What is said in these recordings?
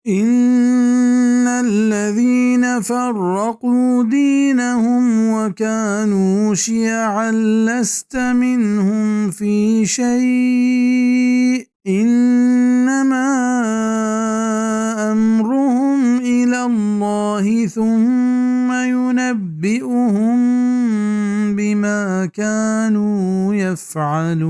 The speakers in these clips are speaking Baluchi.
إن الذين فرقوا دينهم وكانوا شيعا لست منهم في شيء إنما أمرهم إلى الله ثم ينبئهم بما كانوا يفعلون.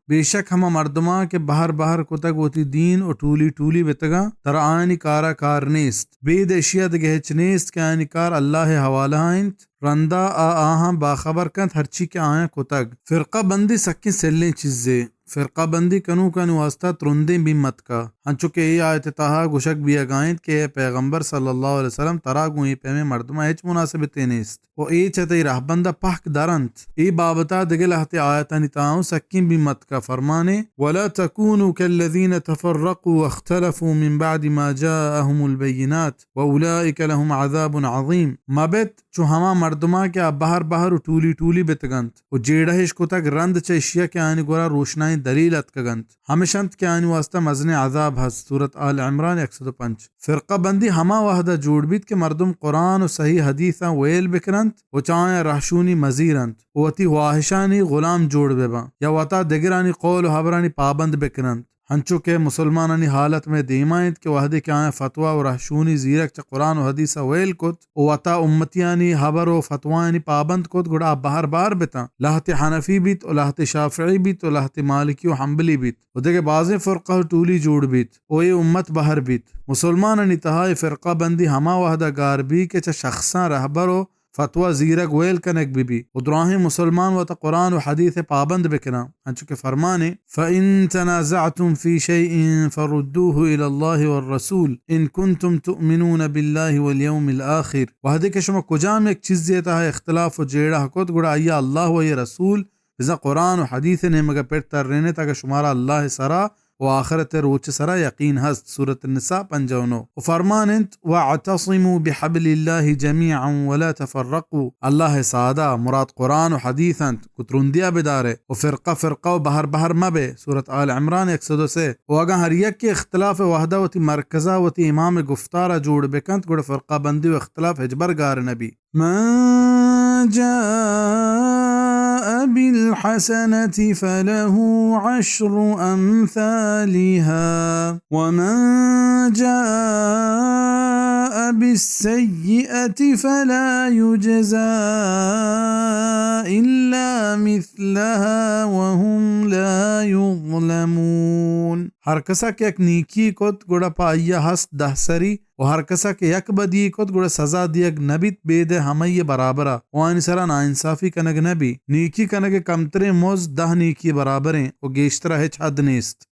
بے شک ہما مردماں کہ بہر بہر کتگ وتی دین و ٹولی ٹولی بتگاں، ترا آیانی کارا کار نیست. بید اشیا دگہ ہچ نیست کہ آیانی کار اللہ ء حوالہ ء انت. رندا آ آہاں باخبر کنت ہرچی کہ آیاں کتگ. فرقہ بندی سکیں سلیں چیزے. فرقہ بندی کنوکانی واسطہ ترندیں بیم اتکا، انچو کہ اے آیت ء تہا گوشگ بیئگا انت کہ اے پیغمبر صلی اللہ علیہ وسلم، ترا گوں اے پیمیں مردماں ہچ مناسبتے نیست و اے چہ تئی رہبند ء پہک در انت. اے بابت ء دگہ لہتے آیتانی تہا اوں سکیں بیم اتکا. فرمانے، ولا تكونوا كالذين تفرقوا واختلفوا من بعد ما جاءهم البينات وأولئك لهم عذاب عظيم. مبت چو ہما مردماں کہ آ بہر بہر و ٹولی ٹولی بتگنت و جیڑہ اش کتگ، رند چہ اشیا کہ آیانی گورا روشنائیں دلیل اتکگنت، ہمش انت کہ آیانی واسطہ مزنیں عذاب ہست. سورت آل عمران یک سد و پنچ. فرقہ بندی ہما وہدا جوڑ بیت کہ مردم قرآن و صحیح حدیثاں ویل بکننت و چہ آیاں رہشونی مزیرنت و وتی واہشانی غلام جوڑ بباں یا وتا دگرانی قول و ہبرانی پابند بکننت. ہنچو کہ مسلمانانی حالت مئے دیما انت کہ وہدے کہ آیاں فتوی و رہشونی زیرگ چہ قرآن و حدیث ء ویل کت و وتا امتیانی ہبر و فتوایانی پابند کت، گڑا آ بہر بہر بتاں، لہتے حنفی بیت و لہتے شافعی بیت و لہتے مالکی و حنبلی بیت و دگہ بازیں فرقہ و ٹولی جوڑ بیت و اے امت بہر بیت. مسلمانانی تہا اے فرقہ بندی ہما وہدا گار بی کہ چہ شخصاں رہبر و فتوی زیرگ ویل کنگ بہ بی و دراہیں مسلمان وتا قرآن و حدیث ء پابند بکناں، انچو کہ فرمانے، فإن تنازعتم في شيء فردوه إلى الله والرسول إن كنتم تؤمنون بالله واليوم الآخر. وہدے کہ شما کجام یک چیزے تہا اختلاف و جیڑہ کت، گڑا آئیا اللہ و آئی رسول، بزاں قرآن و حدیث نیمگا پر ترینت، اگہ شمارا اللہ سرا و آخرت ء روچ ء سرا یقین ہست. سورت النساء پنجاہ و نو. و فرمان انت، واعتصموا بحبل الله جميعا ولا تفرقوا. اللہ ء سادا مراد قرآن و حدیث انت، گوں ترندیا بدارے و فرقہ فرقہ و بہر بہر مبے. سورت آل عمران یک سد و سے. و اگاں ہر یک اختلاف وحدہ وتی مرکزا وتی امام گفتارا جوڑ بکنت، گڑا فرقہ بندی و اختلاف ہچبر گار نبی. من جاء بالحسنة فله عشر أمثالها ومن جاء بالسيئة فلا يجزى إلا مثلها وهم لا يظلمون. ہر کسا کہ یک نیکی کت، گڑا پہ آئیا ہست دہ سری، و ہر کسا کہ یک بدی کت، گڑا سزا دیگ نہ بیت بید ء ہمئی ء برابرا، و آیانی سرا ناانصافی کنگ نہ بی. نیکی کنگ ء کمتریں مز دہ نیکی ء برابریں و گیشترا ہچ حد نیست.